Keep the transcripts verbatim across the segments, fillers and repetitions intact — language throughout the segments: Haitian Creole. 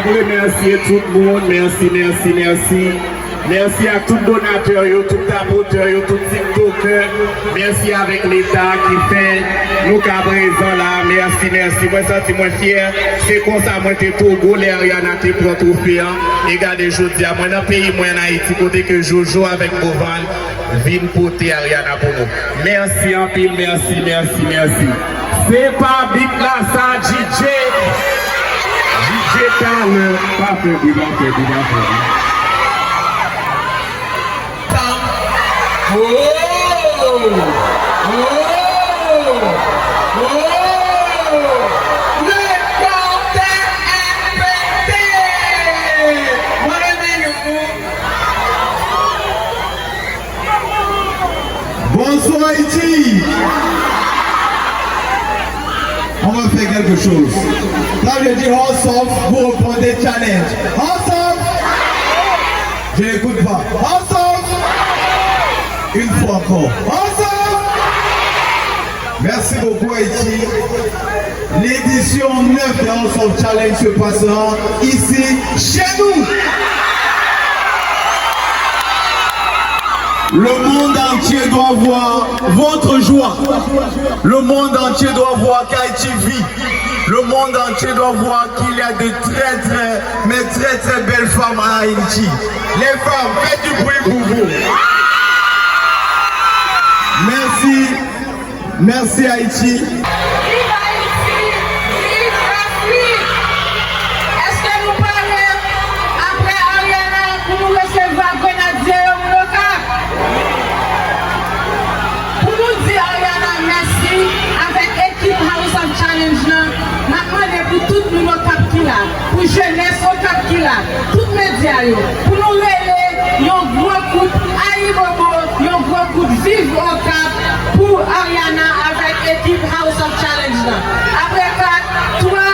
Remèsye tout moun, mèsi, mèsi, mèsi. Mèsi ak tout donatè yo, tout tapotè yo, tout tiktokè. Mèsi avèk Leta ki fè nou ka prezan la. Mèsi, mèsi. Mwen santi mwen fyè. Se konsa mwen te Togo lè Ariana te pran twofe an. E gade jodi a, mwen nan peyi mwen, ann Ayiti, kote ke Jojo avèk Bovan vin pote Ariana pou nou. Mèsi anpil, mèsi, mèsi, mèsi. Se pa bit la sa, D J. D J talè. Pa fè bri, pa fè bri, pa fè bri. Oh! Oh! Oh! Le kòtèj ap pete! Mwen renmen nou. Bonsoir Haïti. On va faire quelque chose. Quand je dis hats off, vous répondez challenge. Hats off. Je n'écoute pas. Hats off. Une fois encore. Hats off. Merci beaucoup Haïti. L'édition neuf de House of Challenge se passera ici, chez nous. Le monde entier doit voir votre joie. Le monde entier doit voir qu'Haïti vit. Le monde entier doit voir qu'il y a de très, très, mais très, très belles femmes à Haïti. Les femmes, faites du bruit pour vous. Merci. Mèsi Ayiti. Viv Ayiti! Viv Lafrik! Èske nou pare apre Ariana pou nou resevwa grenadye yo moun Okap? Pou nou di Ariana mèsi avèk ekip House of Challenge lan, n ap mande pou tout moun Okap ki la, pou jenès Okap ki la, tout medya yo, pou nou rele yon gwo kout Ayibobo, yon gwo kout viv Okap pou Ariana avèk ekip House of Challenge lan. Apre kat, twa,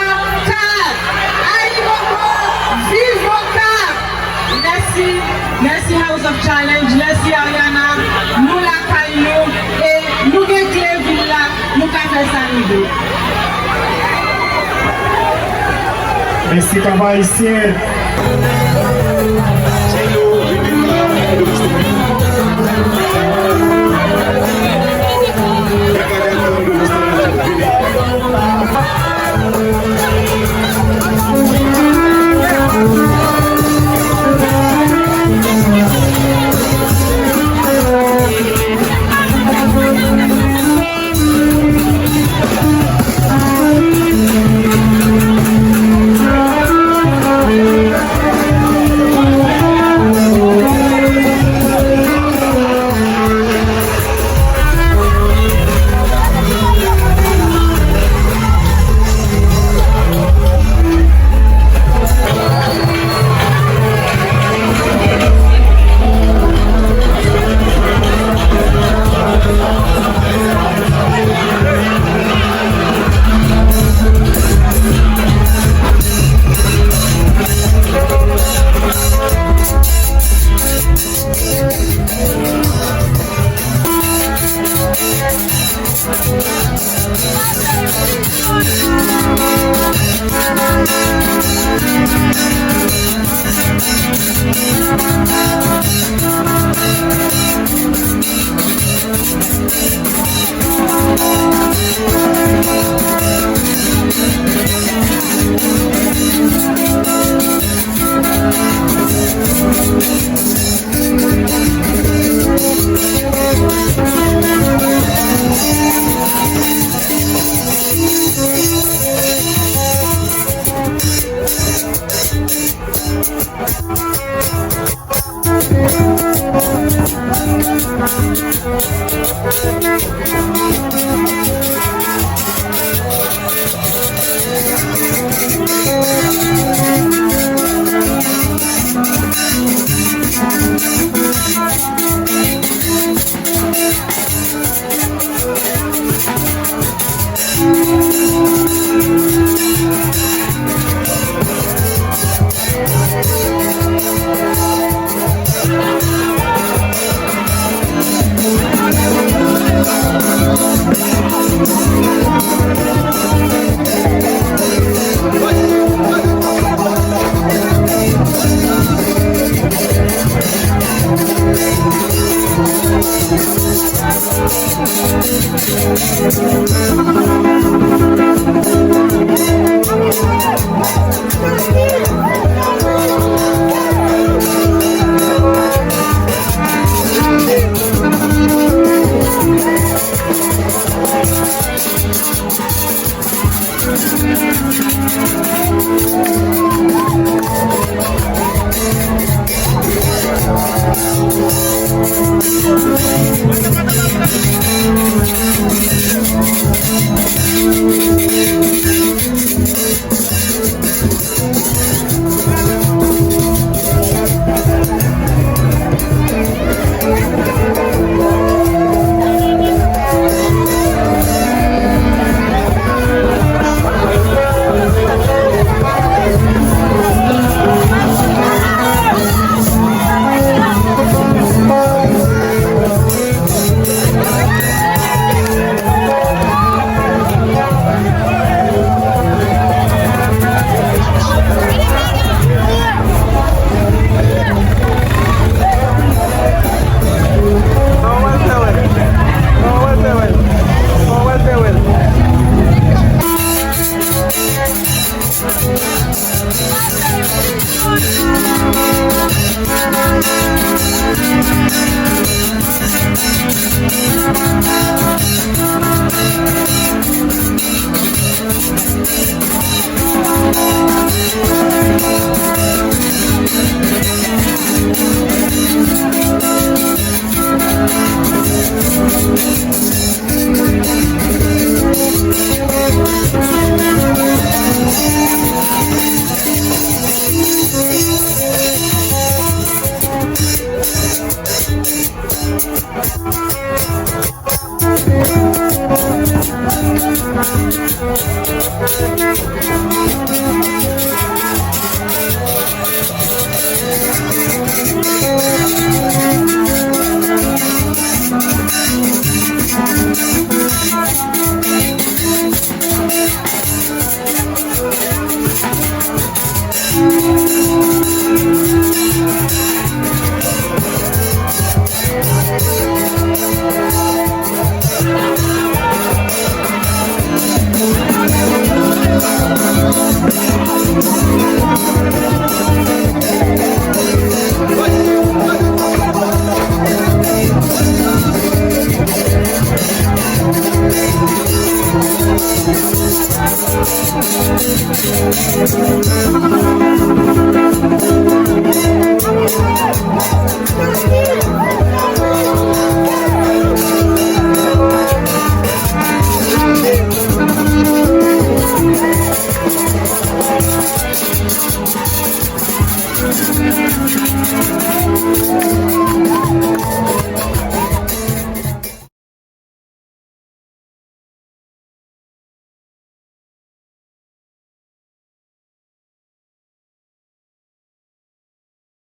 kat. Ayibobo, viv Okap! Mèsi, mèsi House of Challenge, mèsi Ariana, nou lakay nou, e nou gen kle vil la, nou ka fè sa rive. Mèsi papa ayisyen.